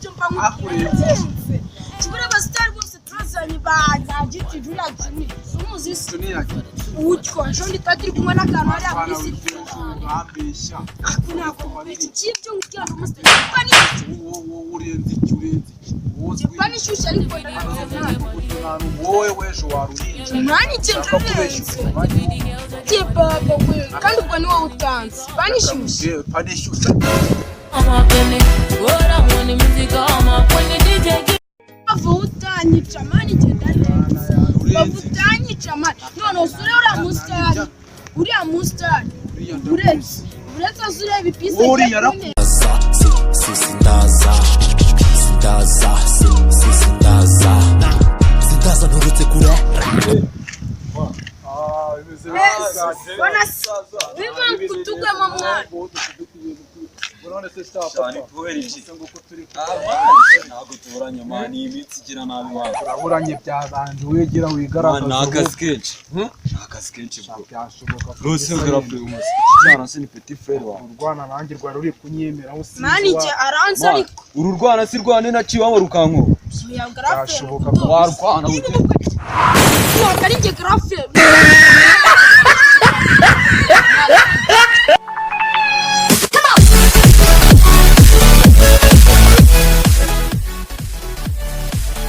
Nibyo mba nkubwira, ndarenze. Kibura abasitari bose turazanye ba Giti Junior, Junior umuzi se? Junior. Utyo ejo ndi twari turi kumwe n'akantu hariya kuri City. Urambeshya. Ako nakubeshya ikibyo nkubwira ngo umusitari panishyushye. Wowe urenze iki? Urenze iki wowe? Panishyushye, ariko ndarenze. Wowe w'ejo waruhinja. Mwana, icyo Ushaka kubeshya. Ndarenze baba we, kandi ubwo ni wowe utanze panishyushye. Panishyushye. Bava utanyica, man, icyo ndarenze. Bava utanyica, man. None usure uriya musitari, uriya musitari, uretse azi ureba ipisi. Uriya. Agiye kuntera. Si si sindaza, sindaza, si si sindaza, sindaza nturutse kure. Bona se niba kutugwemo, mwana. Cyane kubera iki? Ntabwo tuburanye, man, iyi minsi igira nabi, man. Turaburanye byabanje, wegera Man, wigaragaza. ni akazi kenshi, ni akazi kenshi, bro. Byashoboka. Rwose grave umunsi iki cyana se ni petit frère wawe? Urwana nanjye rwari ruri kunyemeraho, sinzi. Man, icyo aranze. Man, ariko uru rwana si rwane naciye iwabo rukankuba. Ya grave. Byashoboka. Warwana. Ntabwo ari njye grave.